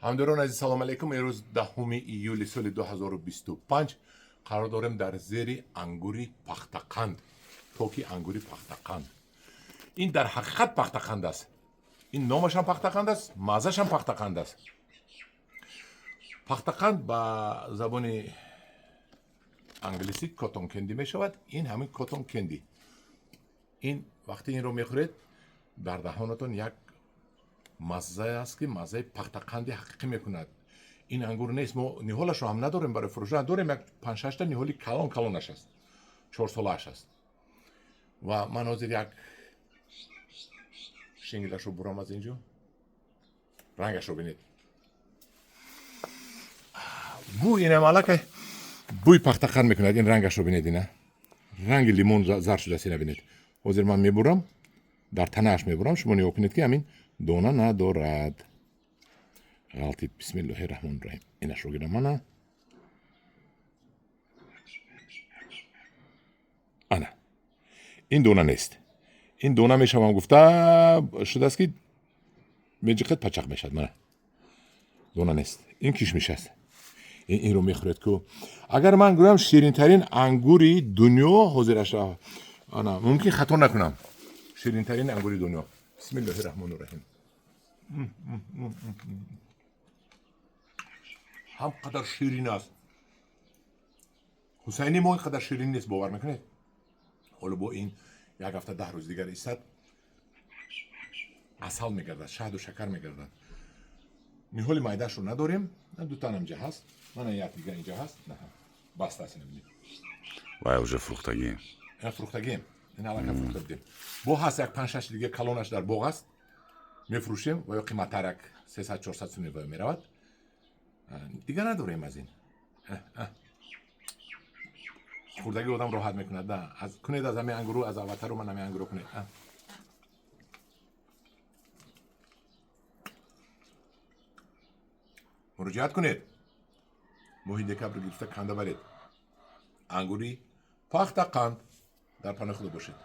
Ҳамдорон азиз, салом алейкум. Имрӯз 10 июли соли 2025 қарор дорем дар зери ангури пахтақанд, токи ангури пахтақанд. Ин дар ҳақиқат пахтақанд аст. Ин номашам пахтақанд аст, маззашам пахтақанд аст. Пахтақанд ба забони англисӣ cotton candy мешавад. Ин ҳамин cotton candy. Ин вақте инро мехӯред, дар даҳонатон як маззае аст, ки маззаи пахтақанди ҳақиқӣ мекунад. Ин ангур нест, мо ниҳолашро ҳам надорем барои фурӯш. Дорем як панҷшашта ниҳоли калон калонаш аст, 4 солааш аст. Ва ман ҳозир як шингилашро бурам аз инҷо. Рангашро бинед, бӯй инам аллакай бӯи пахтақанд мекунад. Ин рангашро бинед, ина ранги лимон зар шудааст. Ина бинед, ҳозир ман мебурам, дар танааш мебурам. Шумо нигоҳ кунед, ки ҳамин дона надорад. Ғалтид. Бисмиллоҳи раҳмони раҳим. Инашро гирам. Ана, ана, ин дона нест. Ин дона мешавам гуфта шудааст, ки меҷиқад, пачақ мешавад. Мана, дона нест, ин кишмиш аст. Инро мехӯред ку, агар ман гӯям ширинтарин ангури дунё ҳозираша, ана, мумкин хато накунам, ширинтарин ангури дунё. Бисмиллоҳи раҳмони раҳим. Ҳам қадар ширин аст. Ҳусайни мо ин қадар ширин нест, бовар мекунед? Ҳоло бо ин як ҳафта, 10 рӯз дигар истад, асал мегардад, шаҳду шакар мегардад. Ниҳоли майдаашро надорем, дутанам инҷа ҳаст, мана як дигар инҷа ҳаст, баста аст. Ина. Вай уже фурӯхтагӣ. Ина фурӯхтагием, ин аллакай фурӯхта будем. Бо ҳаст як панҷ шаш дига калонаш дар боғ аст, мефурӯшем ва ё қиматтар, як 300-400 суми ва меравад. Дигар надорем аз ин. Хӯрдагӣ одам роҳат мекунад да. Кунед аз ҳамин ангуру, аз аввалтару ман ҳамин ангуру кунед. Муроҷиат кунед, моҳи декабр гирифта канда баред. Ангури пахтақанд. Дар паноҳи худо бошед.